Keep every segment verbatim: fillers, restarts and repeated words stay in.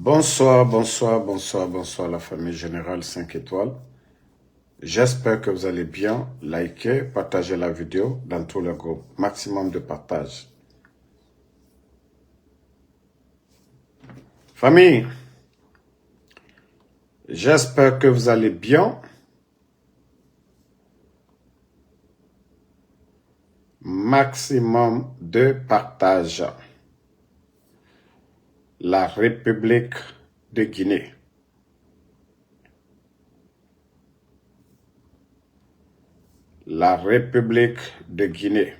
Bonsoir, bonsoir, bonsoir, bonsoir la famille Générale cinq étoiles. J'espère que vous allez bien. Likez, partagez la vidéo dans tous les groupes. Maximum de partage. Famille, j'espère que vous allez bien. Maximum de partage. La République de Guinée. La République de Guinée.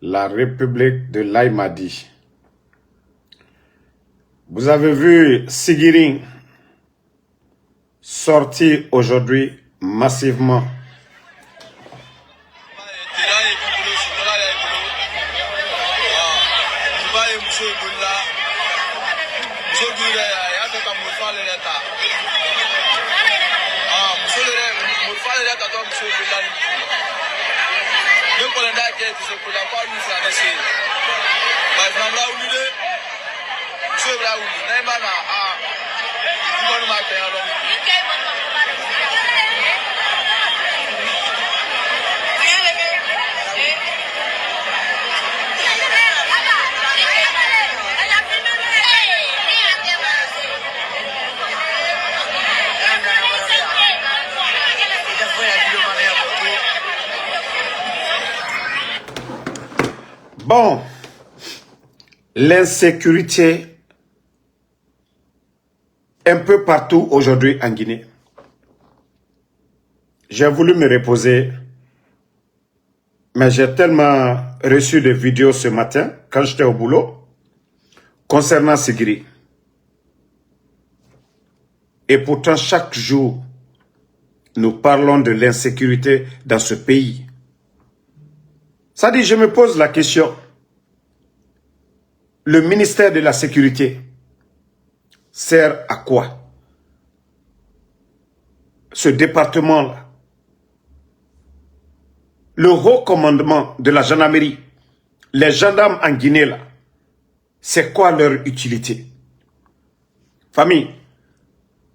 La République de l'Aïmadi. Vous avez vu Sigiri sorti aujourd'hui massivement. Muso bɛ wuli, n'a ye ma na, aa, n kɔni ma kɛ yan dɔɔni. Bon, l'insécurité un peu partout aujourd'hui en Guinée. J'ai voulu me reposer, mais j'ai tellement reçu de vidéos ce matin, quand j'étais au boulot, concernant Sigiri. Et pourtant, chaque jour, nous parlons de l'insécurité dans ce pays. Ça dit, je me pose la question, le ministère de la Sécurité sert à quoi? Ce département-là, le haut commandement de la gendarmerie, les gendarmes en Guinée, là, c'est quoi leur utilité? Famille,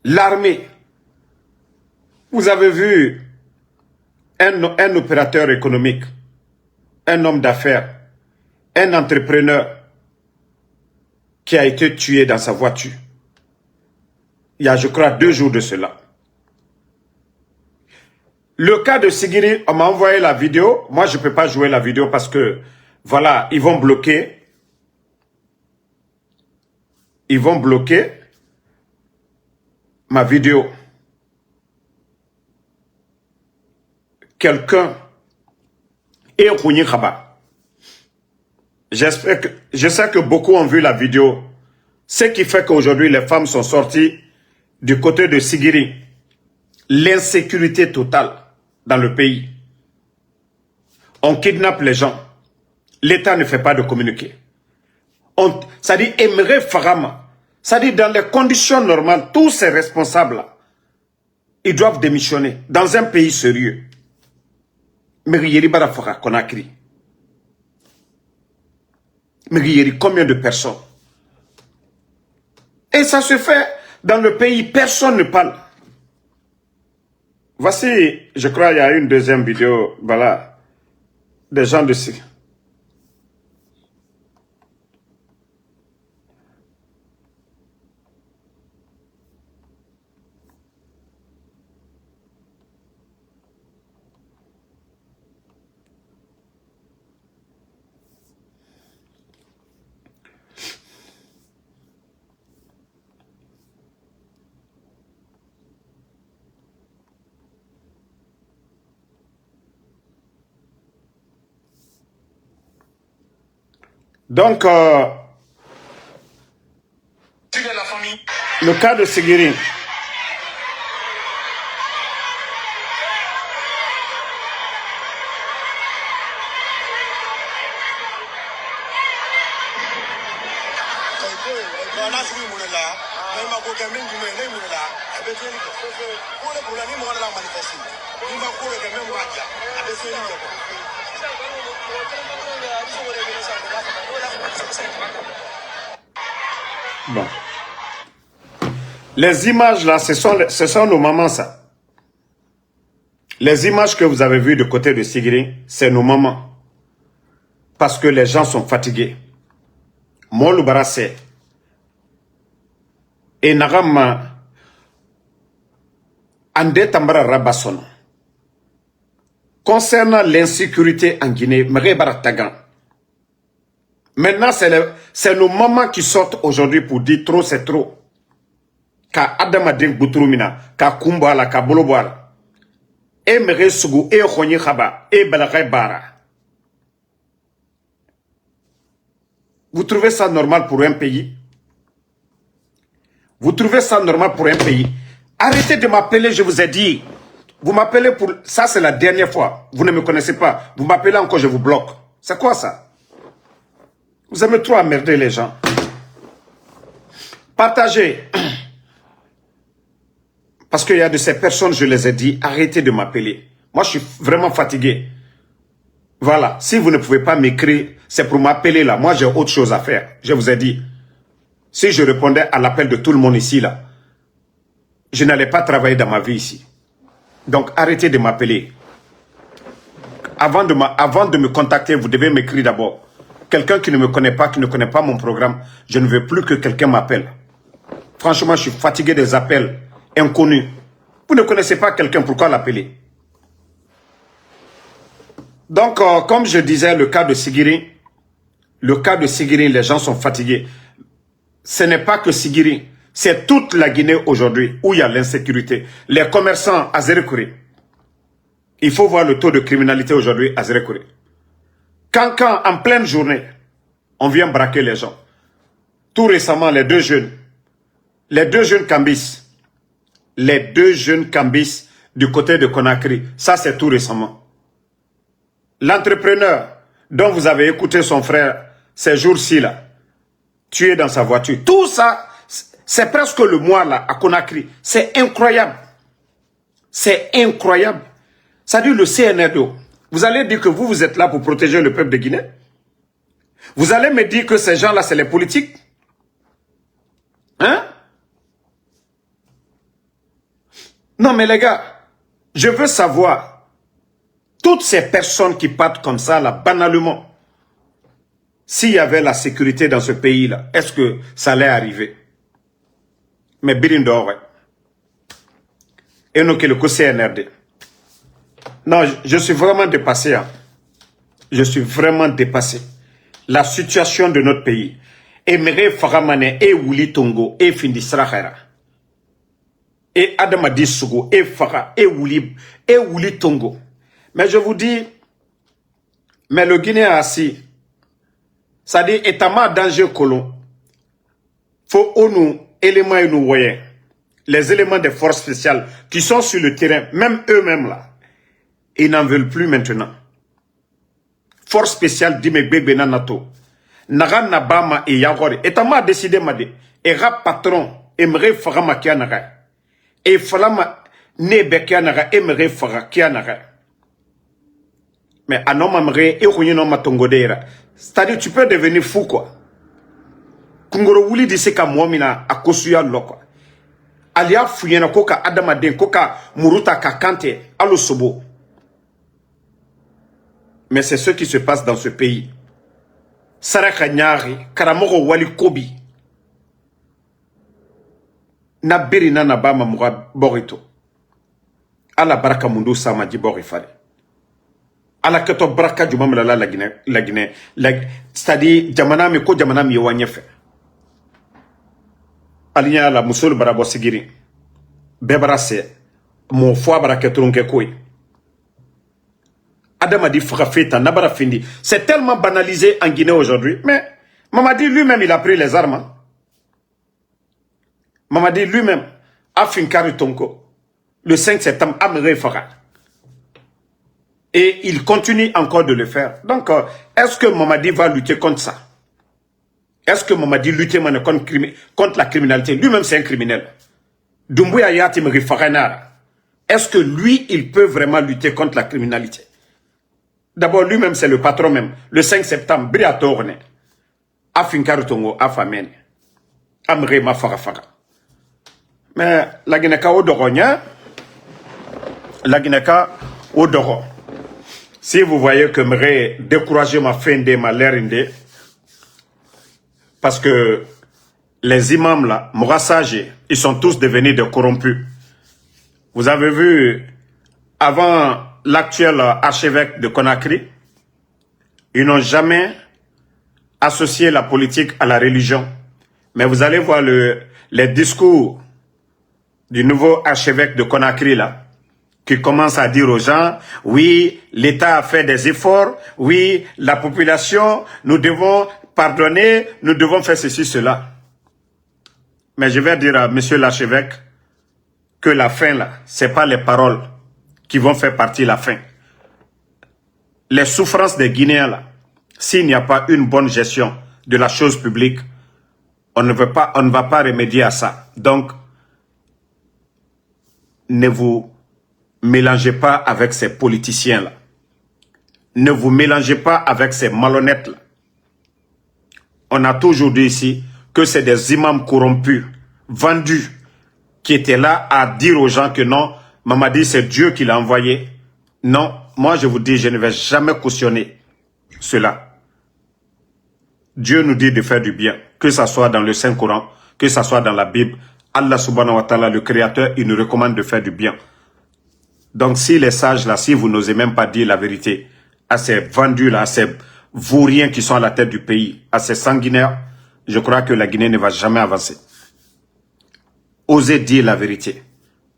l'armée, vous avez vu un, un opérateur économique, un homme d'affaires, un entrepreneur qui a été tué dans sa voiture, il y a, je crois, deux jours de cela. Le cas de Sigiri, on m'a envoyé la vidéo. Moi, je peux pas jouer la vidéo parce que, voilà, ils vont bloquer. Ils vont bloquer ma vidéo. Quelqu'un est rogné Rabat. J'espère que, je sais que beaucoup ont vu la vidéo. Ce qui fait qu'aujourd'hui, les femmes sont sorties du côté de Sigiri. L'insécurité totale dans le pays. On kidnappe les gens. L'État ne fait pas de communiqué. On, ça dit, Emere Farama. Ça dit, dans les conditions normales, tous ces responsables-là, ils doivent démissionner dans un pays sérieux. Meri Yeri bara faga Conakry. Meri Yeri, combien de personnes? Et ça se fait dans le pays, personne ne parle. Voici, je crois, il y a une deuxième vidéo, voilà, des gens de ci. Donc, euh, le cas de Sigiri. Bon. Les images là, ce sont, ce sont nos mamans, ça. Les images que vous avez vues de côté de Sigiri, c'est nos mamans. Parce que les gens sont fatigués. Moolu bara see. Et nagama, ande tambara raba sono. Concernant l'insécurité en Guinée, mege bara tagan. Maintenant, c'est le, c'est nos mamans qui sortent aujourd'hui pour dire trop, c'est trop. Ka adamaden gbuturu mina, ka kumbo ala, ka bolobo ala. E mege sugu, e xonyi xaba, e balaga bara. Vous trouvez ça normal pour un pays? Vous trouvez ça normal pour un pays? Arrêtez de m'appeler, je vous ai dit. Vous m'appelez pour... Ça, c'est la dernière fois. Vous ne me connaissez pas. Vous m'appelez encore, je vous bloque. C'est quoi ça? Vous aimez trop emmerder les gens. Partagez. Parce qu'il y a de ces personnes, je les ai dit, arrêtez de m'appeler. Moi, je suis vraiment fatigué. Voilà, si vous ne pouvez pas m'écrire, c'est pour m'appeler là. Moi, j'ai autre chose à faire. Je vous ai dit, si je répondais à l'appel de tout le monde ici, là, je n'allais pas travailler dans ma vie ici. Donc, arrêtez de m'appeler. Avant de, m'a- avant de me contacter, vous devez m'écrire d'abord. Quelqu'un qui ne me connaît pas, qui ne connaît pas mon programme, je ne veux plus que quelqu'un m'appelle. Franchement, je suis fatigué des appels inconnus. Vous ne connaissez pas quelqu'un, pourquoi l'appeler? Donc, euh, comme je disais, le cas de Sigiri, le cas de Sigiri, les gens sont fatigués. Ce n'est pas que Sigiri, c'est toute la Guinée aujourd'hui où il y a l'insécurité. Les commerçants à Zérékouré, il faut voir le taux de criminalité aujourd'hui à Zérékouré. Quand, quand, en pleine journée, on vient braquer les gens. Tout récemment, les deux jeunes, les deux jeunes Kambis, les deux jeunes Kambis du côté de Conakry, ça c'est tout récemment. L'entrepreneur dont vous avez écouté son frère ces jours-ci là, tué dans sa voiture. Tout ça, c'est presque le mois là à Conakry. C'est incroyable. C'est incroyable. Ça dit le C N R D O. Vous allez dire que vous, vous êtes là pour protéger le peuple de Guinée. Vous allez me dire que ces gens-là, c'est les politiques. Hein? Non, mais les gars, je veux savoir, toutes ces personnes qui partent comme ça, là, banalement, s'il y avait la sécurité dans ce pays-là, est-ce que ça allait arriver? Mais Birindor, et non que le C N R D. Non, je, je suis vraiment dépassé, hein. Je suis vraiment dépassé. La situation de notre pays. E mere faga mane, e wuli tongo, e findi sirahara. E adama di sugu, e faga, e wuli, e wuli tongo. Mais je vous dis, mais le Guinéen assis, c'est-à-dire, etama danger kolon. Faut onu éléments et nous voyons. Les éléments des forces spéciales qui sont sur le terrain, même eux-mêmes là, ils n'en veulent plus maintenant. Force spéciale di me gbegbe na nato. Naga na ba ma e yagore. Etama décidé ma de. E ga patron, e mere faga ma kia naga. E fala ma ne be kia naga, e mere faga kia naga. Mais a no ma mere, e kunyi no ma tongo dera. C'est-à-dire, tu peux devenir fou, quoi. Kungoro wuli di se ka momina a kosuya lo, quoi. Ali a fuyena ko ka adama den, ko ka muruta ka kante, alo sobo. Mais c'est ce qui se passe dans ce pays. Saraka nyari, karamogo wali kobi. Na biri na na ba ma muga bori to. Ala baraka mundu sama ji bori fare. Ala keto baraka juma mala la lagine, lagine, lag, c'est-à-dire, jamana mi ko jamana mi wanye fe. Alinya la musul barabo sigiri. Bebara se, mo fo baraka trunke koi. Adama di faga feta, na bara findi. C'est tellement banalisé en Guinée aujourd'hui. Mais, Mamadi lui-même, il a pris les armes, hein. Mamadi lui-même a finkari tonko le cinq septembre, a mere faga. Et il continue encore de le faire. Donc, euh, est-ce que Mamadi va lutter contre ça? Est-ce que Mamadi lutte maintenant contre, crimi- contre la criminalité? Lui-même, c'est un criminel. Dumbuya y'a ti mere faga nara. Est-ce que lui, il peut vraiment lutter contre la criminalité? D'abord, lui-même, c'est le patron même. Le cinq septembre, biri a tourné. a finkari tongo a fameni. A mexee ma faga faga. Mais lagineka wo dogo ɲa. Lagineka wo dogo. Si vous voyez que mexee découragé ma fende ma lerinde, parce que les imams là, moxo sage, ils sont tous devenus des corrompus. Vous avez vu, avant l'actuel archevêque de Conakry, ils n'ont jamais associé la politique à la religion. Mais vous allez voir le, les discours du nouveau archevêque de Conakry là, qui commence à dire aux gens, oui, l'État a fait des efforts, oui, la population, nous devons pardonner, nous devons faire ceci, cela. Mais je vais dire à monsieur l'archevêque que la fin là, c'est pas les paroles qui vont faire partir la fin. Les souffrances des Guinéens là, s'il n'y a pas une bonne gestion de la chose publique, on ne veut pas, on ne va pas remédier à ça. Donc, ne vous mélangez pas avec ces politiciens là. Ne vous mélangez pas avec ces malhonnêtes là. On a toujours dit ici que c'est des imams corrompus, vendus, qui étaient là à dire aux gens que non, Mamadi, c'est Dieu qui l'a envoyé. Non, moi je vous dis, je ne vais jamais cautionner cela. Dieu nous dit de faire du bien, que ça soit dans le Saint-Coran, que ça soit dans la Bible. Allah subhanahu wa ta'ala, le Créateur, il nous recommande de faire du bien. Donc si les sages là, si vous n'osez même pas dire la vérité à ces vendus là, à ces vauriens qui sont à la tête du pays, à ces sanguinaires, je crois que la Guinée ne va jamais avancer. Osez dire la vérité.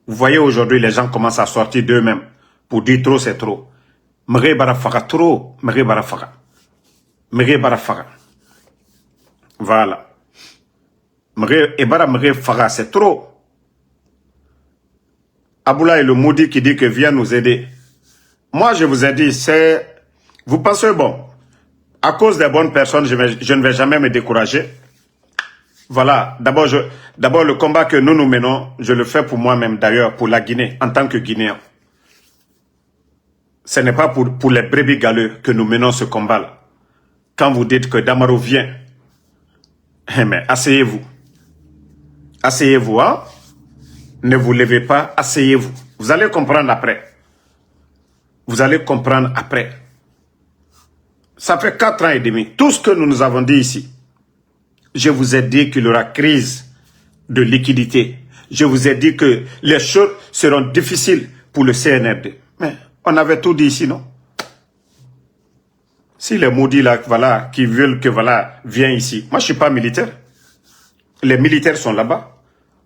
Vous voyez, aujourd'hui les gens commencent à sortir d'eux-mêmes pour dire trop c'est trop. Mexee bara faga trop, mexee bara faga. Mexee bara faga. Voilà. Mexee, i bara mexee faga, c'est trop. Abdoulaye le maudit qui dit que vient nous aider. Moi, je vous ai dit, c'est, vous pensez, bon, à cause des bonnes personnes, je, vais- je ne vais jamais me décourager. Voilà, d'abord, je, d'abord, le combat que nous nous menons, je le fais pour moi-même, d'ailleurs, pour la Guinée, en tant que Guinéen. Ce n'est pas pour, pour les brebis galeux que nous menons ce combat-là. Quand vous dites que Damaro vient, eh, mais asseyez-vous. Asseyez-vous, hein? Ne vous levez pas, asseyez-vous. Vous allez comprendre après. Vous allez comprendre après. Ça fait quatre ans et demi. Tout ce que nous nous avons dit ici, je vous ai dit qu'il y aura crise de liquidité. Je vous ai dit que les choses seront difficiles pour le C N R D. Mais on avait tout dit ici, non? Si les maudits là, voilà, qui veulent que, voilà, viennent ici. Moi, je suis pas militaire. Les militaires sont là-bas.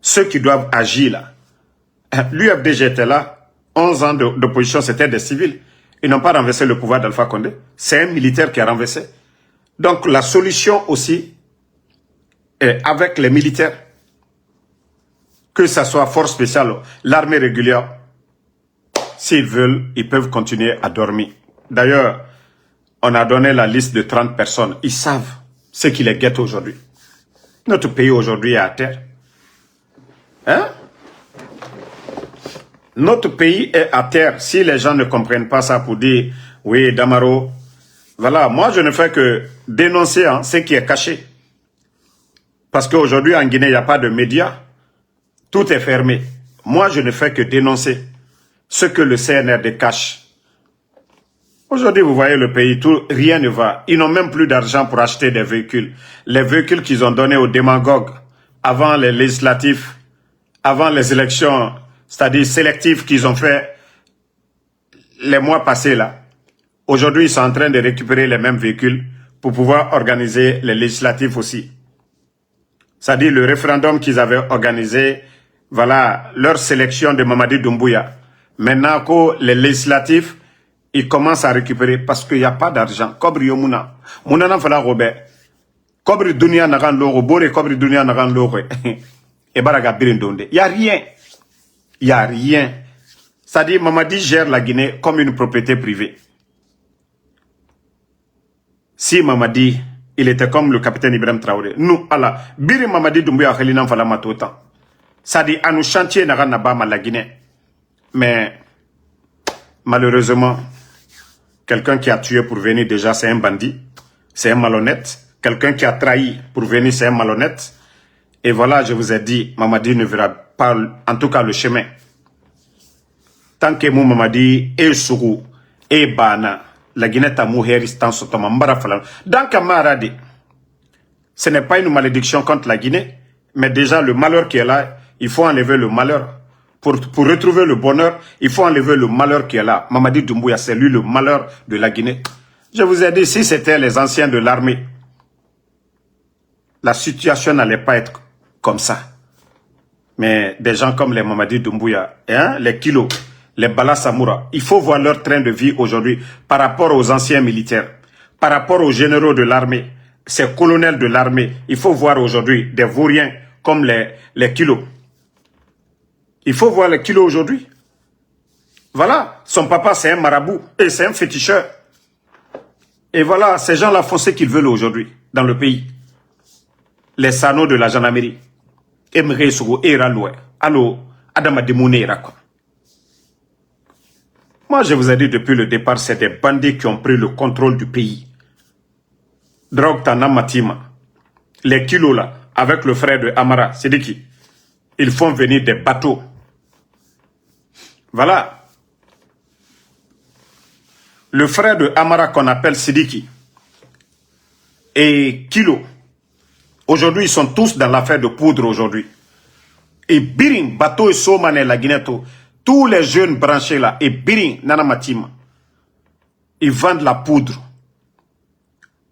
Ceux qui doivent agir là. L'U F D G était là. Onze ans de- d'opposition, c'était des civils. Ils n'ont pas renversé le pouvoir d'Alpha Condé. C'est un militaire qui a renversé. Donc la solution aussi est avec les militaires. Que ça soit force spéciale, l'armée régulière, s'ils veulent, ils peuvent continuer à dormir. D'ailleurs, on a donné la liste de trente personnes. Ils savent ce qui les guette aujourd'hui. Notre pays aujourd'hui est à terre. Hein? Notre pays est à terre. Si les gens ne comprennent pas ça pour dire, oui, Damaro, voilà, moi je ne fais que dénoncer, hein, ce qui est caché. Parce qu'aujourd'hui en Guinée, il n'y a pas de médias. Tout est fermé. Moi, je ne fais que dénoncer ce que le C N R D cache. Aujourd'hui, vous voyez le pays, tout, rien ne va. Ils n'ont même plus d'argent pour acheter des véhicules. Les véhicules qu'ils ont donnés aux démagogues avant les législatives, avant les élections, c'est-à-dire sélectives qu'ils ont fait les mois passés là. Aujourd'hui, ils sont en train de récupérer les mêmes véhicules pour pouvoir organiser les législatives aussi. C'est-à-dire le référendum qu'ils avaient organisé, voilà, leur sélection de Mamadi Doumbouya. Maintenant que les législatives, ils commencent à récupérer parce qu'il n'y a pas d'argent. Kobri yo muna. Muna na fala robe. Kobri dunia nagan logo, bore kobri dunia nagan logo. E baraga birindonde. Il y a rien. Il y a rien. C'est-à-dire Mamadi gère la Guinée comme une propriété privée. Si Mamadi, il était comme le capitaine Ibrahim Traoré. Nous, Allah, biri Mamadi Doumbouya xelinan fala ma totan. C'est-à-dire, à nos chantiers, naga naba ma la Guinée. Mais, malheureusement, quelqu'un qui a tué pour venir déjà, c'est un bandit, c'est un malhonnête. quelqu'un qui a trahi pour venir, c'est un malhonnête. Et voilà, je vous ai dit, Mamadi ne verra pas, en tout cas, le chemin. Tant que mu Mamadi e sugu e baana, la Guinée ta mu heri stanso toma mbara falan. Donc, Maradi, ce n'est pas une malédiction contre la Guinée, mais déjà le malheur qui est là, il faut enlever le malheur. Pour, pour retrouver le bonheur, il faut enlever le malheur qui est là. Mamadi Doumbouya, c'est lui le malheur de la Guinée. Je vous ai dit, si c'était les anciens de l'armée, la situation n'allait pas être comme ça. Mais des gens comme les Mamadi Doumbouya, hein, les Kilo, les Bala Samoura, il faut voir leur train de vie aujourd'hui par rapport aux anciens militaires, par rapport aux généraux de l'armée, ces colonels de l'armée. Il faut voir aujourd'hui des vauriens comme les, les Kilo. Il faut voir les Kilo aujourd'hui. Voilà, son papa, c'est un marabout et c'est un féticheur. Et voilà, ces gens-là font ce qu'ils veulent aujourd'hui dans le pays. Les Sano de la gendarmerie. Emre Sogo, Era Loue. Allô, Adama Demoune Era, quoi. Moi, je vous ai dit depuis le départ, c'est des bandits qui ont pris le contrôle du pays. Drogue Tana Matima. Les Kilo là, avec le frère de Amara, Sidiki, ils font venir des bateaux. Voilà. Le frère de Amara qu'on appelle Sidiki et Kilo, aujourd'hui, ils sont tous dans l'affaire de poudre aujourd'hui. Et Birin, bateau et Somane, la Guinée, tous les jeunes branchés là, et Birin, Nana Matima, ils vendent la poudre.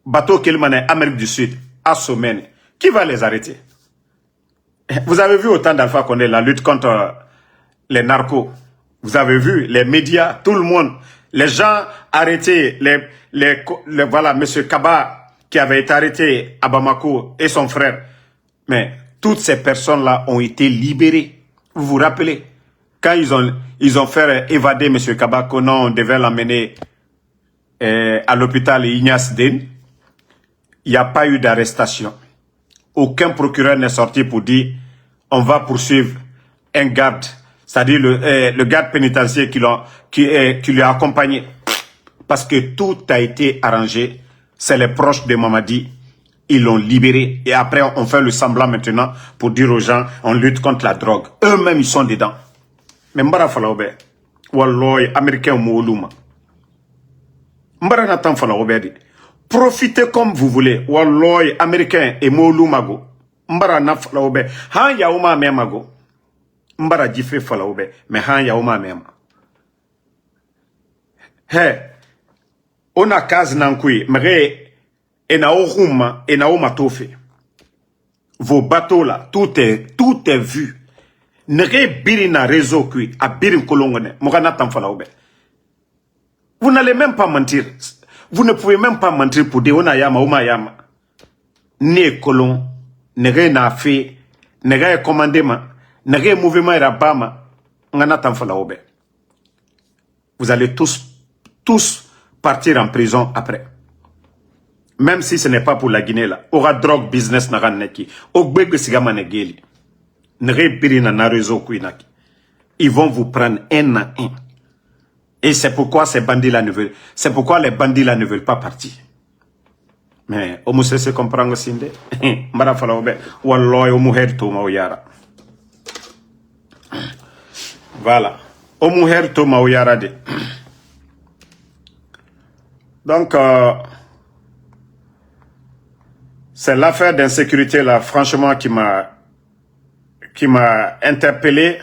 Bateau Kélimane, Amérique du Sud, à Somène. Qui va les arrêter? Vous avez vu au temps d'Alpha Condé la lutte contre, euh, les narcos. Vous avez vu les médias, tout le monde, les gens arrêtés, les, les, les, voilà, monsieur Kaba qui avait été arrêté à Bamako et son frère. Mais toutes ces personnes-là ont été libérées. Vous vous rappelez, quand ils ont, ils ont fait évader monsieur Kaba, que non, on devait l'emmener, euh, à l'hôpital Ignace Dène, il n'y a pas eu d'arrestation. Aucun procureur n'est sorti pour dire on va poursuivre un garde, c'est-à-dire le, euh, le garde pénitentiaire qui, l'ont, qui, euh, qui lui a accompagné. Parce que tout a été arrangé. C'est les proches de Mamadi. Ils l'ont libéré. Et après, on fait le semblant maintenant pour dire aux gens, on lutte contre la drogue. Eux-mêmes, ils sont dedans. Mais mbara falaube. Wallahi, Américain moluma. Mbara na tan falaube di. Profitez comme vous voulez. Wallahi, Américain et moluma go. Mbara na falaube. Han ya uma me mago. Mbara jife falaube. Mais han ya uma me ma. He. Ona kazi nankui. Mege. Ena ohuma, ena oma tofe. Vos bateaux là, tout est, tout est vu. Nege biri na réseau kui, a biri kolongone, mogana tan falaube. Vous n'allez même pas mentir. Vous ne pouvez même pas mentir pour dire ona yama, oma yama. Ne kolon, nege na fe, nege commandement, nege mouvement era bama, ngana tan falaube. Vous allez tous, tous partir en prison après. Même si ce n'est pas pour la Guinée là. Aura drogue business na ganeki. Ogbegbe sigama negeli. Nere biri na na réseau kuinaki. Ils vont vous prendre un à un. Et c'est pourquoi ces bandits-là ne veulent, c'est pourquoi les bandits-là ne veulent pas partir. Mais, o mu sese comprendre sinde. Mbara fala obe. Wallahi, o mu heri toma o yara. Voilà. O mu heri toma o yara de. Donc, euh, c'est l'affaire d'insécurité là, franchement, qui m'a qui m'a interpellé.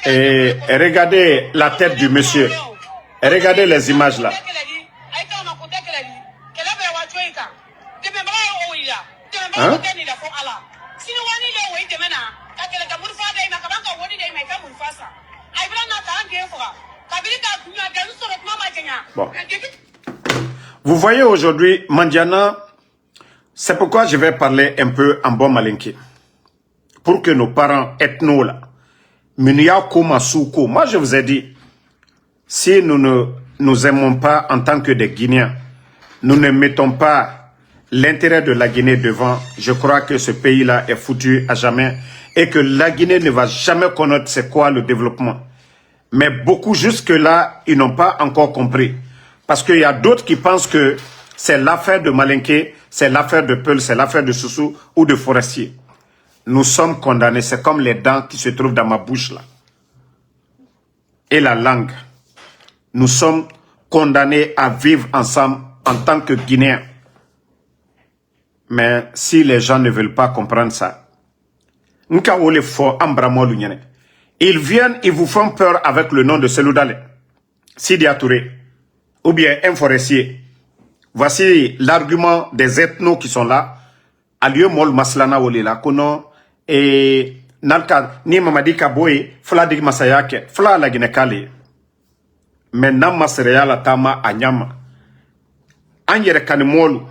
Et regardez la tête du monsieur. Regardez les images là. Hein? Bon. Vous voyez aujourd'hui, Mandiana, c'est pourquoi je vais parler un peu en bon malinké. Pour que nos parents ethno là, Munuya Koma Suko, moi je vous ai dit, si nous ne nous aimons pas en tant que des Guinéens, nous ne mettons pas l'intérêt de la Guinée devant, je crois que ce pays-là est foutu à jamais et que la Guinée ne va jamais connaître c'est quoi le développement. Mais beaucoup jusque-là, ils n'ont pas encore compris. Parce qu'il y a d'autres qui pensent que C'est l'affaire de Malinké, c'est l'affaire de Peul, c'est l'affaire de Sossou ou de Forestier. Nous sommes condamnés, c'est comme les dents qui se trouvent dans ma bouche là et la langue. Nous sommes condamnés à vivre ensemble en tant que Guinéens. Mais si les gens ne veulent pas comprendre ça, n ka wo le fo an baramoolu ɲene. Ils viennent, ils vous font peur avec le nom de Seloudale, Sidia Touré, ou bien un forestier. Voici l'argument des ethnos qui sont là. Alieu mol maslana wo le la kono e nalka ni Mamadi ka boye fula digi masaya ke fula la gine kale. Mais nan masereya la tama a ɲama. An yere kani molu,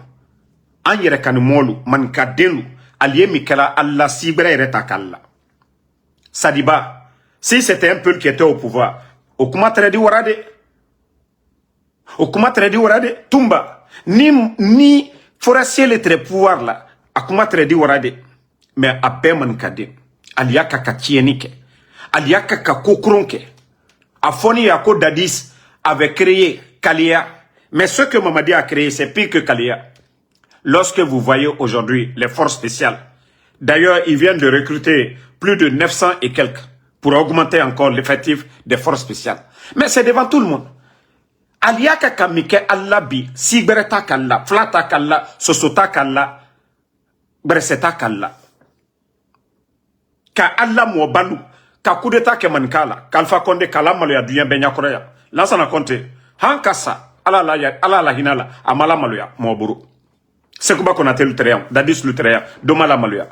an yere kani molu man ka denu. Alieu mi kala alla sibra yere ta kalla. Sadiba, si c'était un peuple qui était au pouvoir, o kuma tredi wara de. O kuma tredi wara de tumba ni ni forestier le très pouvoir la. A kuma tredi wara de. Mais a bɛɛ man ka de. Aliaka ka tiɲɛni kɛ. Aliaka ka kokuron kɛ. A fɔni ya ko Dadis avait créé Kaliya. Mais ce que Mamadi a créé, c'est pire que Kaliya. Lorsque vous voyez aujourd'hui les forces spéciales, d'ailleurs, ils viennent de recruter plus de neuf cents et quelques pour augmenter encore l'effectif des forces spéciales. Mais c'est devant tout le monde. Aliaka ka mi kɛ alla bi, sigbɛrɛ ta kalla, fula ta kalla, soso ta kalla, bɛrɛsɛ ta kalla. Ka alla mɔɔ balu, ka kudeta kɛ manika la, ka alifa kɔnde ka la maloya duɲɛ bɛɛ ɲakɔrɔ ya. Lasana kɔnte, han ka sa, ala la ya, ala la hina la, a ma la maloya mɔɔ buru. Sekuba konate lu tere ya, dadis lu tere ya, doma la maloya.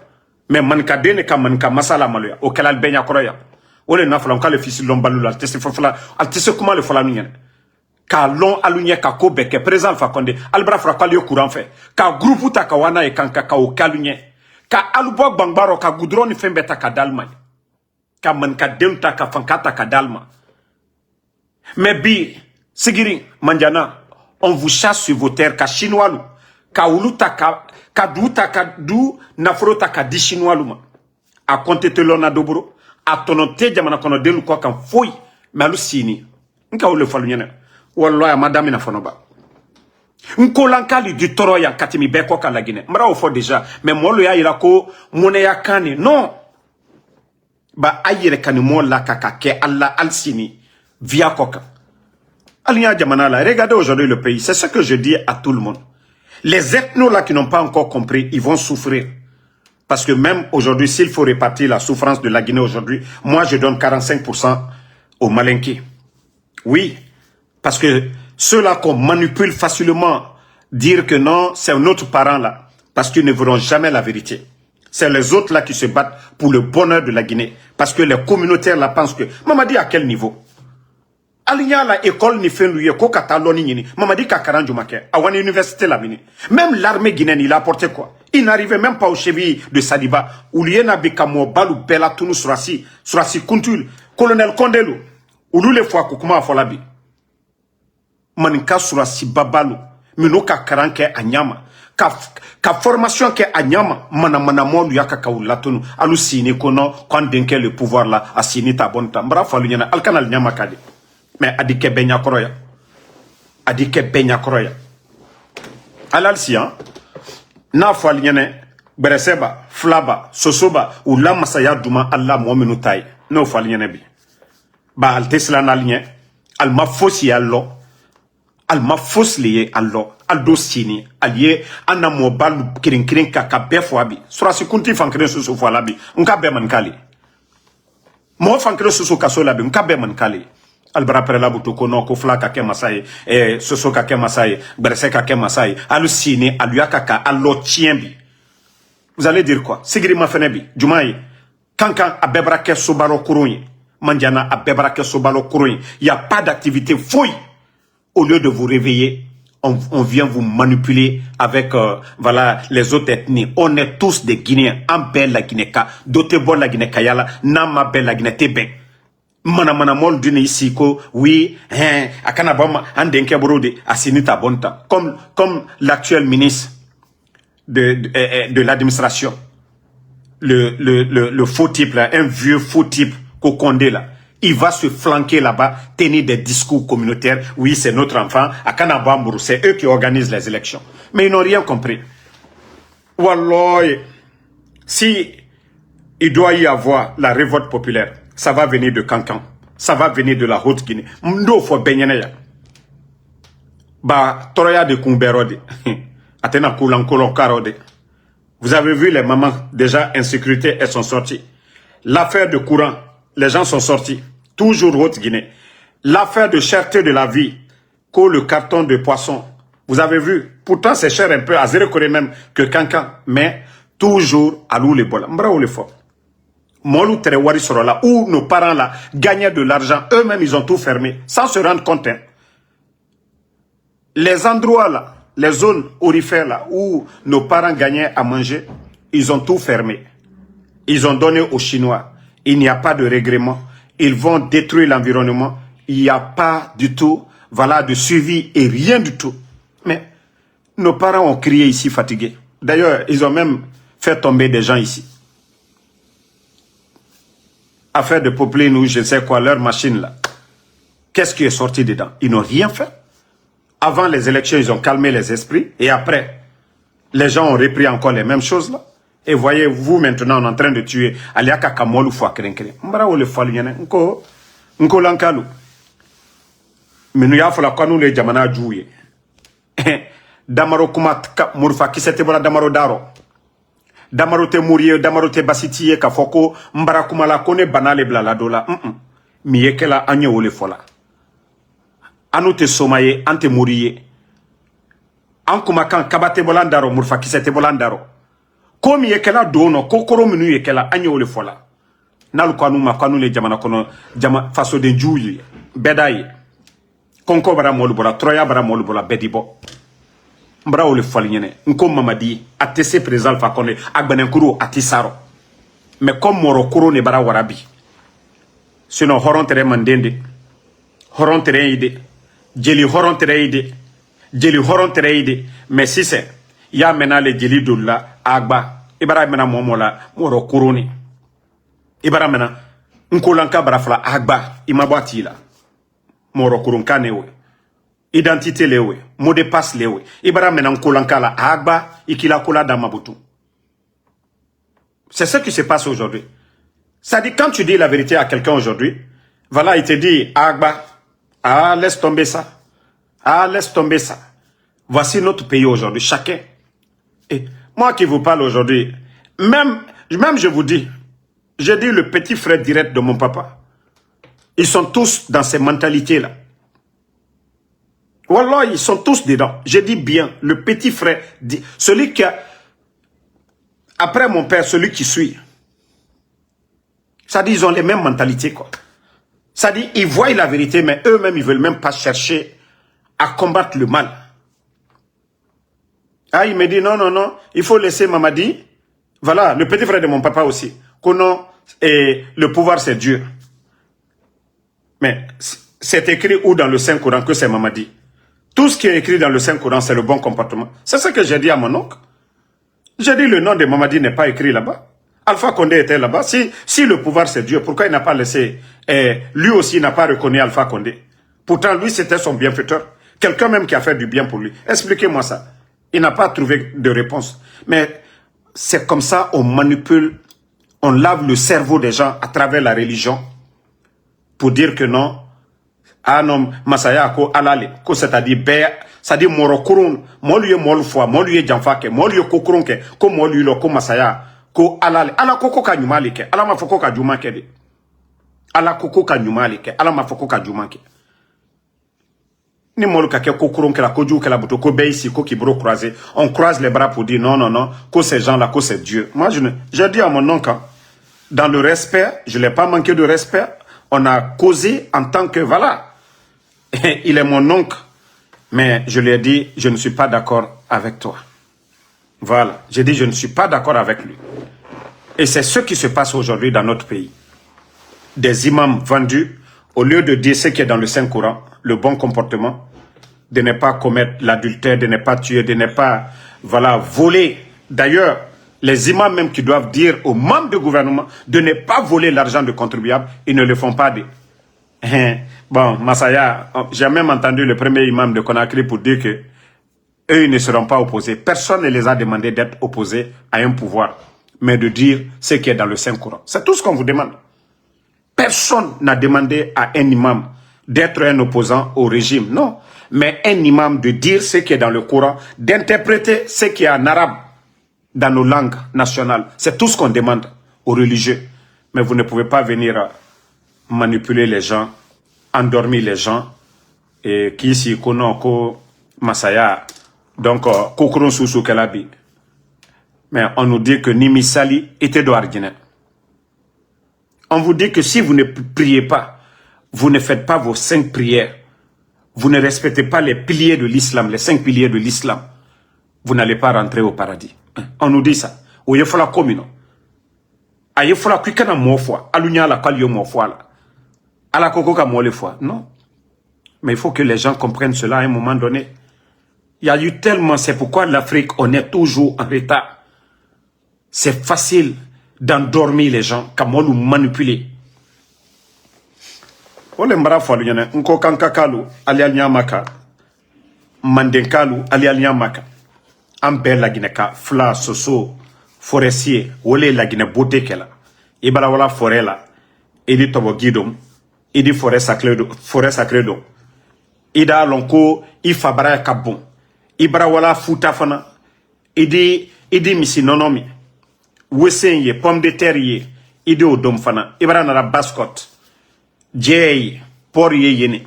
Mais manika dene ka manika masa la maloya, o kɛla bɛɛ ɲakɔrɔ ya. O le nafala k'ale fisi lɔn balu la, al tese fɔfɔla, al tese kuma le fɔla nu ɲɛnɛ. K'a lɔn alu ɲɛ ka ko bɛɛ kɛ président Alpha Condé, alu bara fura k'alu ye kuran fɛ, ka groupe ta ka wana ye kan ka ka o kɛ alu ɲɛ, ka alu bɔ gbangba rɔ, ka gudɔrɔn ni fɛn bɛɛ ta ka d'alu ma ye, ka manika denw ta ka fanka ta ka d'alu ma. Mais bi sigiri manjana, on vous chasse sur vos terres, ka chinois lu, ka olu ta ka, ka du ta ka du nafolo ta ka di chinois lu ma. A kɔnte te lɔnna doboro, a tɔnɔ te jamana kɔnɔ denlu kɔ kan foyi. Mais alu sini, n ka wole falu ɲɛnɛ, wallahi a ma damina fɔnɔba. N ko lan k'ali di tɔrɔ yan katimi bɛɛ kɔ ka laginɛ, n bara o fɔ déjà. Mais mɔlu y'a yira ko mɔnɛya kan ne non. Ba a yɛrɛ kani mɔ la ka ka kɛ ala al sini via kɔ kan. Alu y'a jamana la, regardez aujourd'hui le pays, c'est ce que je dis à tout le monde. Les ethnos là qui n'ont pas encore compris, ils vont souffrir. Parce que même aujourd'hui, s'il faut répartir la souffrance de la Guinée aujourd'hui, moi je donne quarante-cinq pour cent aux Malinké. Oui, parce que ceux-là qu'on manipule facilement, dire que non, c'est un autre parent là, parce qu'ils ne verront jamais la vérité. C'est les autres là qui se battent pour le bonheur de la Guinée, parce que les communautaires là pensent que Mamadi à quel niveau? Alu y'a la école ni fɛn lu ye ko ka taa lɔnni ɲini, Mamadi ka karan juma kɛ, a wani université lamini. Même l'armée guinéenne, il a apporté quoi? Il n'arrivait même pas aux chevilles de Sadiba. Olu ye na bi ka mɔɔ balu bɛɛ la tunu surasi, surasi kuntul, colonel Condé lu. Olu le fɔ a ko kuma fɔla bi. Maninka surasi babalu minnu ka karan kɛ a ɲama, ka, ka formation kɛ a ɲama, mana mana mɔlu y'a ka ka u latunu. Alu sini ko non, ko an denkɛ le pouvoir la, a sini ta bɔn ta. N bara fɔ alu ɲɛna, alu kana alu ɲama ka di. Mais a di kɛ bɛɛ ɲakɔrɔ ya. A di kɛ bɛɛ ɲakɔrɔ ya. Alal siyan, n'a fɔ alu ɲɛnɛ, gbɛrɛsɛba, flaba, sosoba, u la masaya duma ala mɔɔ minnu ta ye. N'o fɔ alu ɲɛnɛ bi. Ba alu te silan alu ɲɛ. Alu ma fosi ye alu lɔ. Alu ma fosi le ye alu lɔ. Alu do sini alu ye an na mɔɔ balu kirinkirin ka ka bɛɛ fɔ a bi. Surasi kunti fan kelen soso fɔ a la bi. N ka bɛɛ manikali. Mɔɔ fan kelen soso kaso la bi, n ka bɛɛ manikali. Alu bara pɛrɛ la butu ko non, ko fula ka kɛ masa ye, eh, soso ka kɛ masa ye, gbɛrɛsɛ ka kɛ masa ye. Alu sini alu y'a ka ka alu lɔ tiɲɛ bi. Vous allez dire quoi? Sigiri ma fɛnɛ bi juma ye? Kankan a bɛɛ bara kɛ sobalɔ koron ye. Manjana a bɛɛ bara kɛ sobalɔ koron ye. Il y a pas d'activité foyi. Au lieu de vous réveiller, on, on vient vous manipuler avec, euh, voilà, les autres ethnies. On est tous des Guinéens. An bɛɛ laginɛ ka, dɔ tɛ bɔ laginɛ ka yala, n'a ma bɛɛ laginɛ tɛ bɛn. Mana mana mɔlu duni ici ko, oui, hein, a kana bɔ ma, an denkɛ boro de, a sini ta bɔn ta. Comme, comme l'actuel ministre de, de, euh, euh, de l'administration, le, le, le, le faux type là, un vieux faux type ko Condé là, Il va se flanquer là-bas, tenir des discours communautaires. Oui, c'est notre enfant. À Kanabamburu, c'est eux qui organisent les élections. Mais ils n'ont rien compris. Wallahi, si il doit y avoir la révolte populaire, ça va venir de Kankan. Ça va venir de la Haute-Guinée. Ndo fo benyene ya. Ba toroya de kumbero de. Atena kulan kolon karo de. Vous avez vu les mamans déjà en sécurité, elles sont sorties. L'affaire de courant, les gens sont sortis. Toujours Haute-Guinée. L'affaire de cherté de la vie, que le carton de poisson. Vous avez vu. Pourtant, c'est cher un peu. Azere connaît même que Kankan. Mais toujours, alou les bola. Mbra ou les fo. Molu tere wari sorola. Où nos parents là gagnaient de l'argent. Eux-mêmes, ils ont tout fermé. Sans se rendre compte, hein. Les endroits là, les zones aurifères là où nos parents gagnaient à manger, ils ont tout fermé. Ils ont donné aux Chinois. Il n'y a pas de règlement. Ils vont détruire l'environnement. Il n'y a pas du tout, voilà, de suivi et rien du tout. Mais nos parents ont crié ici fatigués. D'ailleurs, ils ont même fait tomber des gens ici. Affaire de popeline ou je ne sais quoi, leur machine là. Qu'est-ce qui est sorti dedans? Ils n'ont rien fait. Avant les élections, ils ont calmé les esprits. Et après, les gens ont repris encore les mêmes choses là. Et voyez-vous, maintenant, on est en train de tuer. Aliaka Kamolu Fwa Kerenkere. Mbra ou le Fwa Linyane. Nko, Nko Lankalu. Minu ya fola kwanu le jamana juye. Damaro kuma ka murfa kisete bola damaro daro. Damaro te muriye, damaro te basitiye ka foko mbara kuma la kone banale blala dola. Mm-mm. Mi ye kela anye wole fola. Anu te somaye, ante muriye. An kuma kan kaba te bola ndaro, murfa kise te bola ndaro. Ko mi ye kela dono, ko koro minu ye kela anye wole fola. N'alu ko anu ma ko anu le jamana kono jama faso den juyi beda ye. Konko bara molu bola, troya bara molu bola, bedi bo. Mbra wole fali nyene. Nko Mamadi, a te se président Alpha Condé, a gbenenkuru, a ti saro. Mais comme moro kuro ne bara warabi. Sinon, horon tere mandende. Horon tere ide. Jeli horon tere ide. Jeli horon tere ide. Mais si c'est, ya mena le jeli dola, agba. Ibara mena momo la, moro kuro ne. Ibara mena, nkolanka bara fula, agba. Imabwa tila. Moro kurunka ne we. Identité le we. Mot de passe le we. Ibara mena nkolanka la, agba. Ikila kola dama butu. C'est ce qui se passe aujourd'hui. Ça dit, quand tu dis la vérité à quelqu'un aujourd'hui, voilà, il te dit, agba, ah, laisse tomber ça. Ah, laisse tomber ça. Voici notre pays aujourd'hui, chacun. Et moi qui vous parle aujourd'hui, même, même je vous dis, je dis le petit frère direct de mon papa, ils sont tous dans ces mentalités-là. Wallah, ils sont tous dedans. Je dis bien, le petit frère, celui qui a, après mon père, celui qui suit. Ça dit, ils ont les mêmes mentalités, quoi. Ça dit, ils voient la vérité, mais eux-mêmes, ils veulent même pas chercher à combattre le mal. Ah, il me dit, non, non, non, il faut laisser Mamadi. Voilà, le petit frère de mon papa aussi. Que non, et le pouvoir, c'est Dieu. Mais c'est écrit où dans le Saint-Coran que c'est Mamadi? Tout ce qui est écrit dans le Saint-Coran, c'est le bon comportement. C'est ce que j'ai dit à mon oncle. J'ai dit, le nom de Mamadi n'est pas écrit là-bas. Alpha Condé était là-bas. Si, si le pouvoir, c'est Dieu, pourquoi il n'a pas laissé, eh, lui aussi, il n'a pas reconnu Alpha Condé? Pourtant, lui, c'était son bienfaiteur. Quelqu'un même qui a fait du bien pour lui. Expliquez-moi ça. Il n'a pas trouvé de réponse. Mais c'est comme ça, on manipule, on lave le cerveau des gens à travers la religion pour dire que non, ah non, masaya ko Ala le, ko c'est-à-dire bɛɛ, c'est-à-dire mɔrɔ kurun, mɔlu ye mɔlu fɔ, mɔlu ye janfa kɛ, mɔlu ye ko kurun kɛ, ko mɔlu lo ko masaya, ko Ala le. Ala ko ko ka ɲuman le kɛ, Ala ma fɔ ko ka juguman kɛ de. Ala ko ko ka ɲuman le kɛ, Ala ma fɔ ko ka juguman kɛ. Ni mɔlu ka kɛ ko kurun kɛla, ko jugu kɛla, buto ko bɛɛ y'i si ko k'i bolo croiser, on croise les bras pour dire non, non, non, ko ces gens-là, ko c'est Dieu. Moi, je ne, j'ai dit à mon oncle, dans le respect, je l'ai pas manqué de respect. On a causé en tant que, voilà, il est mon oncle. Mais je lui ai dit, je ne suis pas d'accord avec toi. Voilà. J'ai dit, je ne suis pas d'accord avec lui. Et c'est ce qui se passe aujourd'hui dans notre pays. Des imams vendus, au lieu de dire ce qui est dans le Saint-Coran, le bon comportement, de ne pas commettre l'adultère, de ne pas tuer, de ne pas, voilà, voler. D'ailleurs, les imams même qui doivent dire aux membres du gouvernement de ne pas voler l'argent du contribuable, ils ne le font pas. De, Hein. Bon, Masaya, j'ai même entendu le premier imam de Conakry pour dire que eux, ils ne seront pas opposés. Personne ne les a demandé d'être opposés à un pouvoir, mais de dire ce qui est dans le Saint-Coran. C'est tout ce qu'on vous demande. Personne n'a demandé à un imam d'être un opposant au régime, non. Mais un imam de dire ce qui est dans le Coran, d'interpréter ce qui est en arabe dans nos langues nationales. C'est tout ce qu'on demande aux religieux. Mais vous ne pouvez pas venir manipuler les gens, endormir les gens, et k'i sigi ko non, ko masaya. Donc, euh, ko kurun susu kɛla bi. Mais on nous dit que ni misali i tɛ don arijinɛ. On vous dit que si vous ne priez pas, vous ne faites pas vos cinq prières, vous ne respectez pas les piliers de l'islam, les cinq piliers de l'islam, vous n'allez pas rentrer au paradis. On nous dit ça. O ye fɔla ko min nɔ, a ye fɔla ko i kana mɔɔ fɔ, alu ɲa la k'alu ye mɔɔ fɔ a la. Ala ko ko ka mɔɔ le fɔ. Non. Mais il faut que les gens comprennent cela à un moment donné. Il y a eu tellement, c'est pourquoi l'Afrique, on est toujours en retard. C'est facile d'endormir les gens, ka moolu manipuler. Wo le n bara fo alu ɲene, n ko kankakaalu, ali ali ɲaama ka, mandenkaalu, ali ali ɲaama ka. An bɛɛ lagine ka fula soso forestier, wo le lagine bote kela. I bara wala forêt la, i di tobo gidom, i di forêt sacré do, forêt sacré do. I da lon ko i fa bara ka bon. I bara wala futa fana, i di, i di misi nɔnɔ mi, wesen ye, pomme de terre ye, i di o dom fana, i bara nara bascot, jee ye, port ye yene.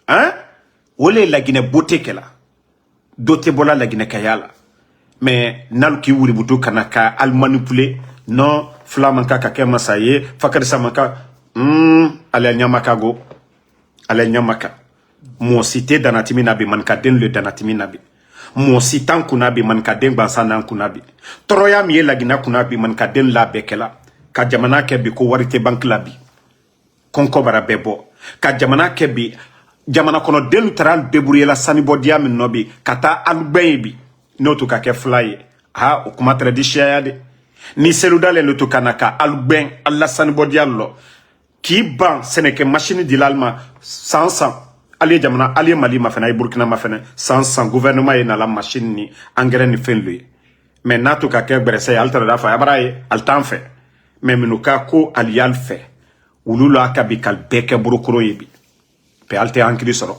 Hein? Wo le lagine bote kela. Do te bola lagine kayala. Mais nalu ki wuri butu kana ka al manipule. Non, flamanka ka ke masaye, fakarisa manka. Hmm, ale nyamaka go. Ale nyamaka. Moo si te danatimi na bi, manka den le danatimi na bi. Moo si tan kuna bi, manka den gbansa nan kuna bi. Toroya mi ye lagina kuna bi, manka den la bekela. Ka jamana ke bi ko wari te banki la bi. Kɔnkɔbara bɛ bɔ ka jamana kɛ bi. Jamana kɔnɔ denw taara débrouiller la sanibɔdiya min nɔ bi ka taa alu gbɛn ye bi, n'o to ka kɛ fila ye. Ha, o kuma tɛ dɛ, di siyaya de. Ni selu dalen don to ka na ka alu gbɛn, ala sanibɔdiya lɔ, k'i ban sɛnɛkɛ masini dila ali ma san san. Ali ye jamana, ali ye mali ma fɛnɛ, a ye burukina ma fɛnɛ, san san gouvernement ye nala masini ni angɛrɛ ni fɛn lo ye. Mais n'a to ka kɛ gbɛrɛsɛ ye, ali tɛ dɔ da fɔ a bara ye, ali t'an fɛ. Mais minnu ka ko ali y'ali fɛ, wulu la ka bi kali bɛɛ kɛ borokoro ye bi. Pe ali tɛ hankili sɔrɔ.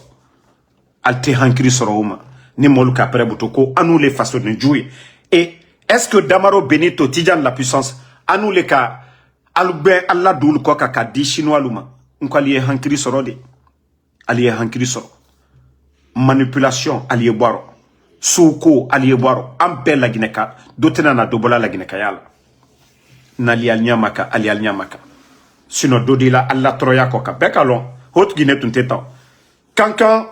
Ali tɛ hankili sɔrɔ o ma. Ni mɔlu ka pɛrɛ buto ko anu le faso ni ju ye. Et est-ce que damaro benito tijan la puissance, anu le ka alu gbɛ ala dul kɔ ka ka di chinois lu ma? N ko ali ye hankili sɔrɔ de. Ali ye hankili sɔrɔ. Manipulation ali ye bɔrɔ. Suuko ali ye bɔrɔ. An bɛɛ laginɛ ka do tɛna na do bɔla laginɛ ka y'a la. N'ali ali ɲama ka, ali ali ɲama ka. Sinon do de la ala tɔrɔya kɔ ka bɛɛ ka lɔn. Haute Guinée tun tɛ tan. Kankan,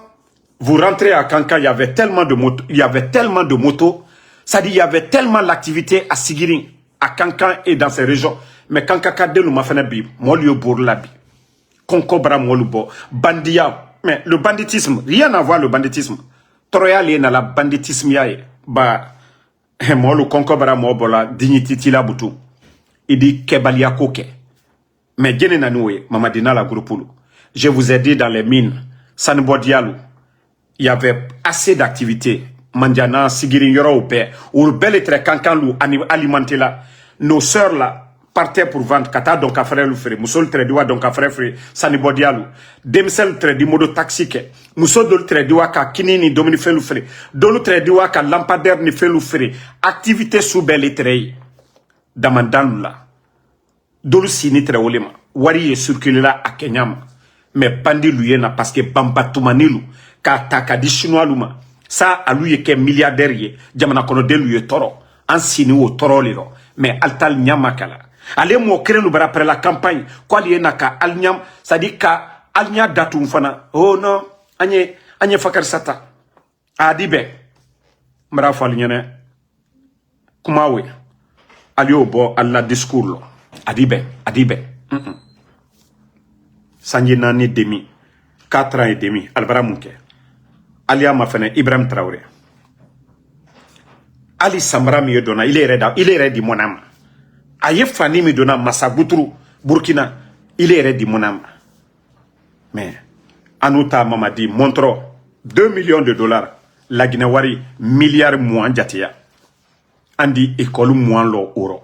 vous rentrez à Kankan, il y avait tellement de moto, il y avait tellement de moto, c'est-à-dire il y avait tellement l'activité à Sigirin, à Kankan et dans ces régions. Mais Kankan ka denu ma fɛnɛ bi, mɔlu ye bori la bi. Kɔnkɔ bara mɔlu bɔ, bandiya. Mais le banditisme, rien à voir le banditisme. Tɔrɔya le na la banditisme ya ye. Ba, mɔlu kɔnkɔ bara mɔ bɔ la, dignité ti la butu. I di kɛbaliya ko kɛ. Mais jene nani wo ye, Mamadina la groupe lu. Je vous ai dit dans les mines, sanibɔdiya lu, il y avait assez d'activités. Mandiana, Sigirin yɔrɔw bɛɛ, olu bɛɛ le tɛrɛ Kankan lu ani alimenté la. Nos sœurs là partaient pour vendre, ka taa dɔn ka frère lu feere, muso lu tɛrɛ di wa dɔn ka frère feere, sanibɔdiya lu. Denmisɛnnin lu tɛrɛ di moto taxi kɛ, muso dolu tɛrɛ di wa ka kini ni domini fɛn lu feere, dolu tɛrɛ di wa ka lampadaire ni fɛn lu feere. Activité su bɛɛ le tɛrɛ ye. Damandan lu la. Dolu sini tɛrɛ wole ma, wari ye circuler la a kɛ ɲa ma. Mais bandi lu ye na, parce que banbatumani lu k'a ta ka di chinois lu ma. Sa alu ye kɛ milliardaire ye, jamana kɔnɔden lu ye tɔɔrɔ. An sini wo tɔɔrɔ le lɔ. Mais ali t'ali ɲa ma kala. Ale mɔɔ kelen lu bara pɛrɛ la campagne ko ali ye na ka ali ɲa, c'est à dire ka ali ɲa datugu fana. Oh non, an ye, an ye fakarisa ta. A di bɛn. N bara fɔ ali ɲɛnɛ. Kuma we. Ali y'o bɔ ali la discours lɔ. A di bɛn, a di bɛn. Sanji naani demi, quatre ans et demi, ali bara mun kɛ? Ali y'a ma fɛnɛ, Ibrahim Traoré. Ali sanbara min ye donna, ile yɛrɛ da, ile yɛrɛ di mɔna ma. A ye fani min donna masa guturu, Burkina, ile yɛrɛ di mɔna ma. Mais an n'u taa Mamadi montrɔ deux millions de dollars, Laginɛ wari miliyari muwan jateya. An di école muwan lɔ worɔ.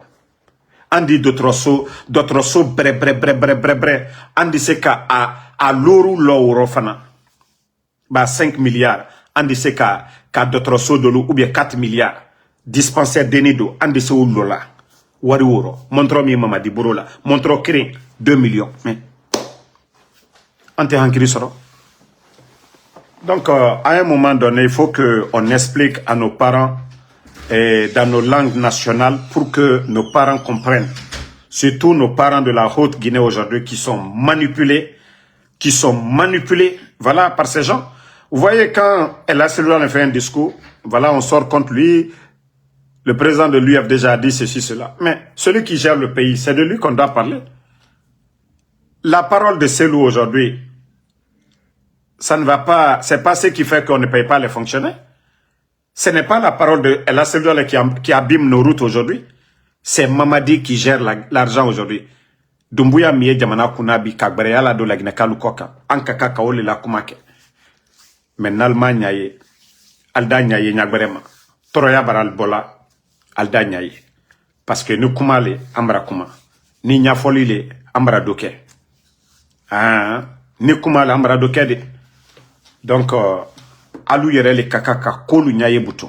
An di dɔtɔrɔso, dɔtɔrɔso bɛrɛbɛrɛ bɛrɛbɛrɛ bɛrɛbɛrɛ. An di se ka a, a loru lɔ worɔ fana. Ba cinq milliards. An di se ka, ka dɔtɔrɔso dolu, ou bien quatre milliards. Dispensaire denni don, an di se olu lɔ la. Wari worɔ. Montrɔ min Mamadi boro la. Montrɔ kelen, deux millions. Mais an tɛ hankili sɔrɔ. Donc, euh, à un moment donné, il faut que on explique à nos parents, euh, dans nos langues nationales, pour que nos parents comprennent. Surtout nos parents de la Haute-Guinée aujourd'hui qui sont manipulés, qui sont manipulés, voilà, par ces gens. Vous voyez, quand El Assedouane fait un discours, voilà, on sort contre lui. Le président de l'U F déjà a dit ceci, cela. Mais celui qui gère le pays, c'est de lui qu'on doit parler. La parole de Cellou aujourd'hui, ça ne va pas, c'est pas ce qui fait qu'on ne paye pas les fonctionnaires. Ce n'est pas la parole de El Assedouane qui, am- qui abîme nos routes aujourd'hui. C'est Mamadi qui gère la- l'argent aujourd'hui. Dumbuya min ye jamana kunna bi, ka gɛrɛya la don Laginɛkalu kɔ kan, an ka kan ka o le la kuma kɛ. Mais n'alu ma ɲa ye, alu da ɲa ye ɲagɛrɛ ma. Tɔɔrɔya bara alu bɔ la, alu da ɲa ye. Parce que ni kuma le, an bara kuma. Ni ɲafɔli le, an bara do kɛ. Aa, ni kuma le, an bara do kɛ de. Donc, euh, alu yɛrɛ le ka kan ka kolu ɲa ye butu.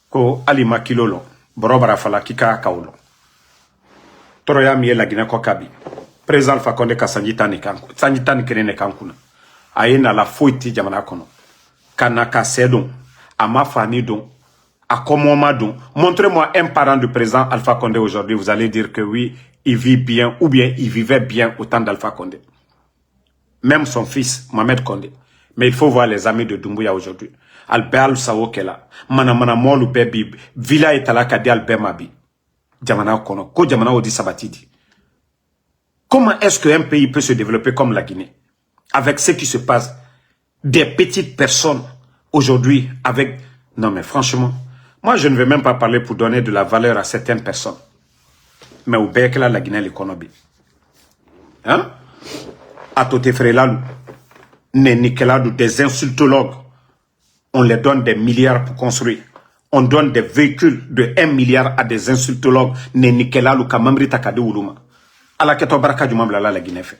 Ko hali ma kilo lɔn, bɔrɔ bara fala k'i ka ka o lɔn. Tɔɔrɔya min ye Laginɛ kɔ kabi, Président Alpha Condé ka sanji tan ni kan, sanji tan ni kelen de kan kunna. A ye nala foyi ti jamana kɔnɔ. Ka na ka sɛ don, a ma fani don, a kɔmɔ ma don. Montrez-moi un parent du président Alpha Condé aujourd'hui, vous allez dire que oui, il vit bien ou bien il vivait bien au temps d'Alpha Condé. Même son fils, Mohamed Condé. Mais il faut voir les amis de Doumbouya aujourd'hui. Alu bɛɛ alu sago kɛla. Manamana mɔlu bɛɛ bi. Villa ye tala ka di alu bɛɛ ma bi. Jamana kɔnɔ. Ko jamana o di sabati di. Comment est-ce qu'un pays peut se développer comme la Guinée? Avec ce qui se passe, des petites personnes aujourd'hui avec, non mais franchement, moi je ne vais même pas parler pour donner de la valeur à certaines personnes. Mais au bɛɛ kɛla Laginɛ le kɔnɔ bi. Hein? A tote feerelalu, nɛnikɛlalu, des insultologues, on les donne des milliards pour construire. On donne des véhicules de un milliard à des insultologues, nɛnikɛlalu, ka mamiri ta ka di wulu ma. Ala kɛtɔ baraka jumɛn bilala Laginɛ fɛ?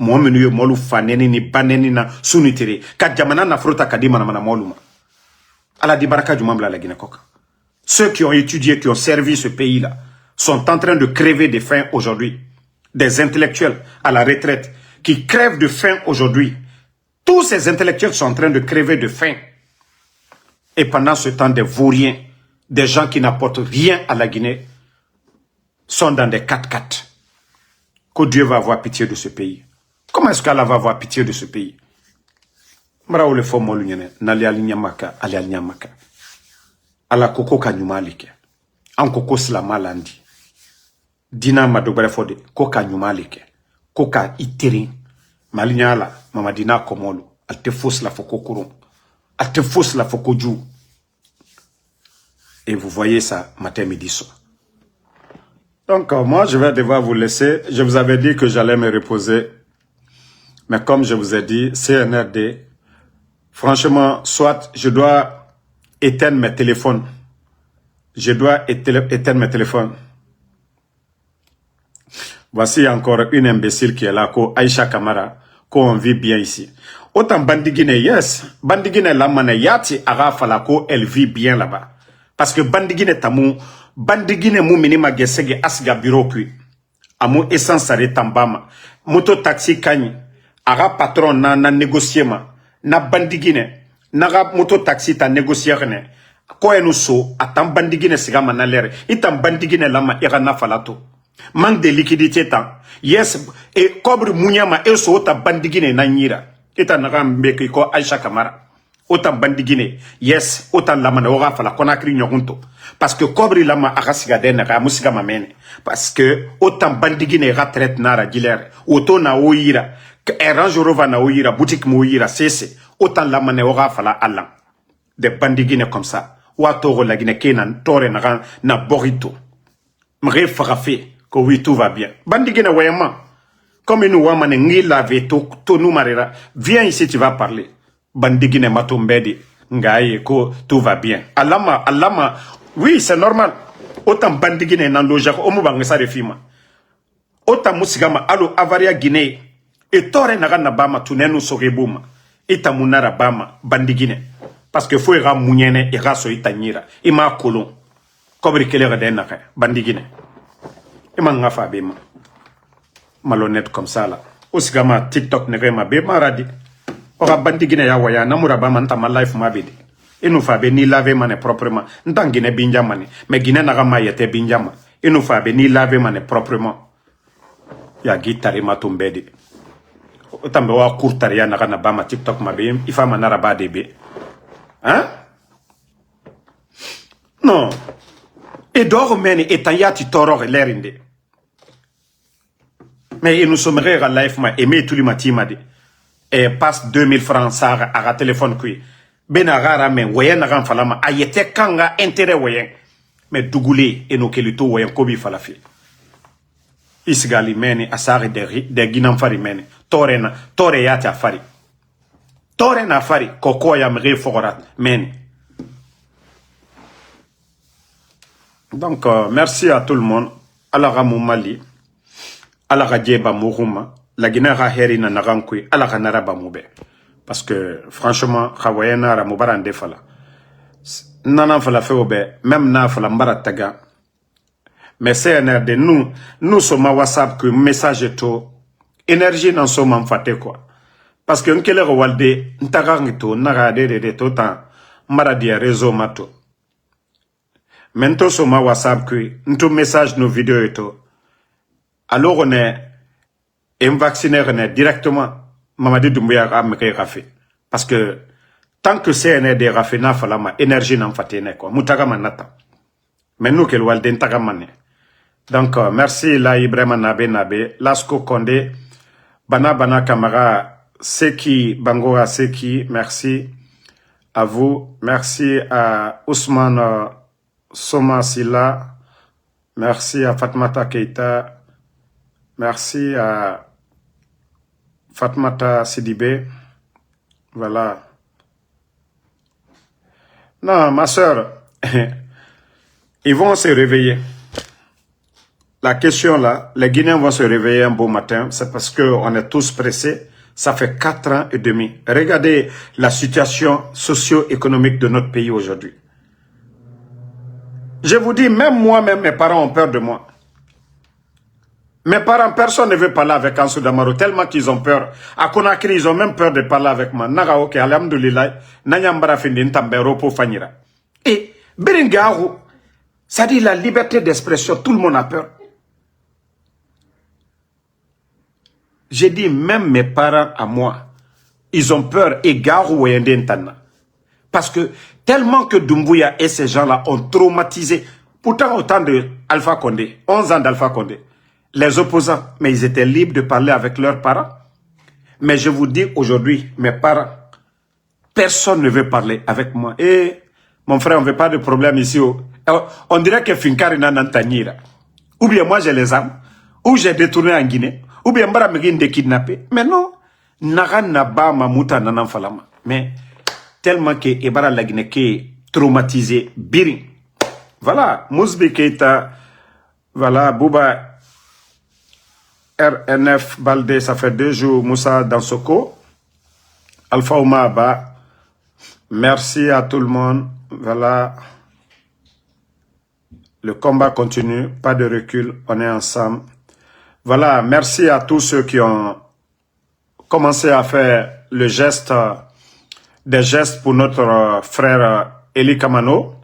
Mɔgɔ minnu ye mɔlu fa nɛni ni ba nɛni na su ni tere, ka jamana nafolo ta ka di manamana mɔlu ma. Ala di baraka jumɛn bila Laginɛ kɔ kan? Ceux qui ont étudié, qui ont servi ce pays-là, sont en train de crever de faim aujourd'hui. Des intellectuels à la retraite qui crèvent de faim aujourd'hui. Tous ces intellectuels sont en train de crever de faim. Et pendant ce temps, des vauriens, des gens qui n'apportent rien à la Guinée, sont dans des quatre-quatre. Que Dieu va avoir pitié de ce pays. Comment est-ce qu'Allah va avoir pitié de ce pays? Mara wole fo molu ɲene, nali ali ɲamaka, ali ali ɲamaka. Ala ko ko ka ɲuman le kɛ. An ko ko silama landi. Dina ma dɔ wɛrɛ fɔ de, ko ka ɲuman le kɛ. Ko ka i teri. Mali ɲa la, Mamadi n'a kɔmɔlu. Al tɛ fosi la fɔ ko koron. Al tɛ fosi la fɔ ko ju. Et vous voyez ça matin, midi, soir. Donc, euh, moi, je vais devoir vous laisser. Je vous avais dit que j'allais me reposer. Mais comme je vous ai dit, C N R D, franchement, soit je dois éteindre mes téléphones. Je dois éteindre mes téléphones. Voici encore une imbécile qui est là, ko Aïcha Kamara, ko on vit bien ici. Autant Bandigine, yes, Bandigine la mana yati aga fala ko elle vit bien là-bas. Parce que Bandigine tamu, Bandigine mu mini ma gesege asiga bureau kui. Amu essence sare tambama. Moto taxi kanyi, aga patron na na négocier ma. Na Bandigine, na ga moto taxi ta négocier ne. Ko enu so, atan Bandigine siga ma na lere. Itan Bandigine lama iga na falato. Manque de liquidité tan. Yes, e kɔbiri muɲa ma e so ta Bandigine na ɲira. Ita naga mbeki ko Aisha Kamara. O tan Bandigine. Yes, o tan lamane o ga fala Konakiri ɲɔgun to. Parce que kɔbiri lama a ga siga de naga a mu siga ma mene. Parce que o tan Bandigine ga traite nara jilere. O to na o yira. Range Rover na o yira. Boutique mo yira. Sese. O tan lamane o ga fala alan. Des Bandigine comme ça. Wa togo Lagine ke na tore naga na bogito. Mage faga fe ko oui, tout va bien. Bandigine wayama. Comme i nu wa mane ngi lave to to nu marira. Viens ici, tu vas parler. Bandigine mato mbedi. Nga ye ko tout va bien. Alama alama. Oui, c'est normal. Autant bandigine nan loja ko omu bange sa de fima. Autant musigama alo avaria gine. E tore naga na bama tunenu soge buma. Ita munara bama bandigine. Parce que fo ira munyene ira so ita nyira. Ima kolon. Kobri kele ga de naga bandigine. Ima nga fa bema. Malhonnête comme ça là. O sigama TikTok nege ma be maradi. O ga bandigine ya waya na mura bama nta ma life ma bedi. Inu fa be ni lave mane proprement. Nta gine binja mane. Mais gine naga ma yete binja ma. Inu fa be ni lave mane proprement. Ya gi tari ma tumbedi. O tambe wa kur tari ya naga na bama TikTok ma be. Ifa ma nara ba de be. Hein? Non. E dogo meni e tan ya ti toro lerinde. Mais e nu somege ga life ma e me tuli ma tima de. E passe deux mille francs sa aga téléphone kui. Bena gara me woyen naga falama a yete kanga intérêt woyen. Mais dugule e nu keli to woyen kobi falafi. Isigali meni a sari de ginan fari meni. Tore na tore yati a fari. Tore na fari koko ya mege fogorat meni. Donc, euh, merci à tout le monde. Ala ga mu mali. Ala ga jeba mu huma. La gina ga heri na nagan kui ala ga nara ba mu be. Parce que franchement ga waye nara mu bara nde fala. Nana fala fe obe même na fala mbara taga. Mais C N R D nu nu soma WhatsApp kui message to. Énergie nan soma mfate quoi. Parce que nkele ga walde ntaga ngi to naga de de de to tan. Mbara dia réseau mato. Mais nto soma WhatsApp kui nto message no vidéo eto. Alors on est en vacciner ne directement. Mamadi Dumbuya a meke rafi. Parce que tant que C N R D rafi na falama énergie nan fatene quoi mutaga manata. Mais nous kel walde ntaga mane. Donc euh, merci la Ibrahima Nabe Nabe Lasko Condé. Bana Bana Kamara Seki Bangoa Seki, merci à vous. Merci à Ousmane euh, Soma Silla. Merci à Fatmata Keita. Merci à Fatmata Sidibé. Voilà. Non, ma sœur, ils vont se réveiller. La question là, les Guinéens vont se réveiller un beau matin, c'est parce qu'on est tous pressés. Ça fait quatre ans et demi. Regardez la situation socio-économique de notre pays aujourd'hui. Je vous dis, même moi-même, mes parents ont peur de moi. Mes parents, personne ne veut parler avec Ansou Damaro, tellement qu'ils ont peur. À Conakry, ils ont même peur de parler avec moi. Naga, ok, alhamdoulilah, nanyambara findi ntambe ropo fanyira. Et Beringaho, ça dit la liberté d'expression, tout le monde a peur. J'ai dit, même mes parents à moi, ils ont peur et Garo Wayende Ntana. Parce que tellement que Doumbouya et ces gens-là ont traumatisé, pourtant au temps de Alpha Condé, onze ans d'Alpha Condé, les opposants, mais ils étaient libres de parler avec leurs parents. Mais je vous dis aujourd'hui, mes parents, personne ne veut parler avec moi. Et mon frère, on ne veut pas de problème ici. Oh. Euh, on dirait que Finkari n'a n'entanyira. Ou bien moi, j'ai les armes, ou j'ai détourné en Guinée, ou bien Mbara Megin de kidnappé. Mais non, Naga Naba Mamuta Nanan Falama. Mais tellement que Ebara la Guinée qui est traumatisé, Biri. Voilà, Mousbi Keita, voilà, Bouba R N F Baldé, ça fait deux jours, Moussa Dansoko, Alpha Oumaba, merci à tout le monde. Voilà. Le combat continue, pas de recul, on est ensemble. Voilà, merci à tous ceux qui ont commencé à faire le geste, des gestes pour notre frère Eli Kamano.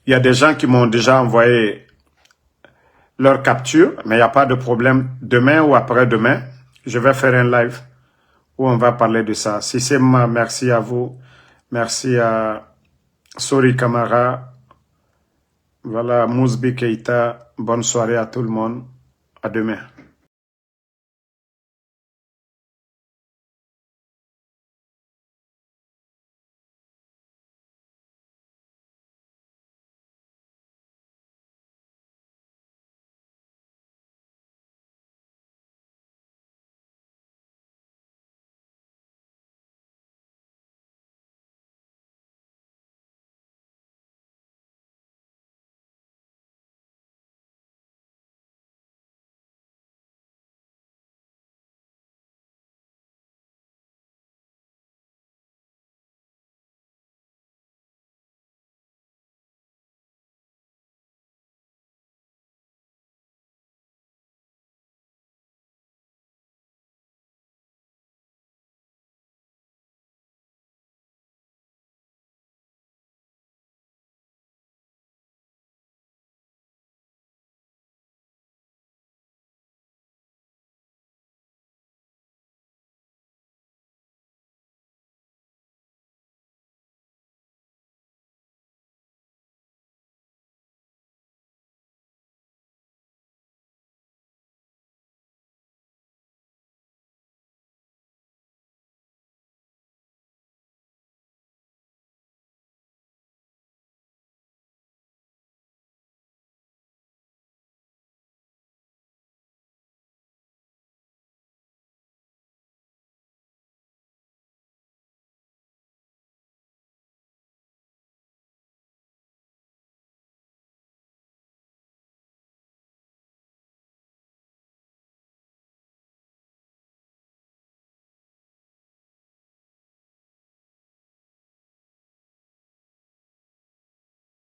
Il y a des gens qui m'ont déjà envoyé leur capture, mais il n'y a pas de problème. Demain ou après-demain, je vais faire un live où on va parler de ça. Sissema, merci à vous. Merci à Sori Kamara. Voilà, Mousbi Keita. Bonne soirée à tout le monde. À demain.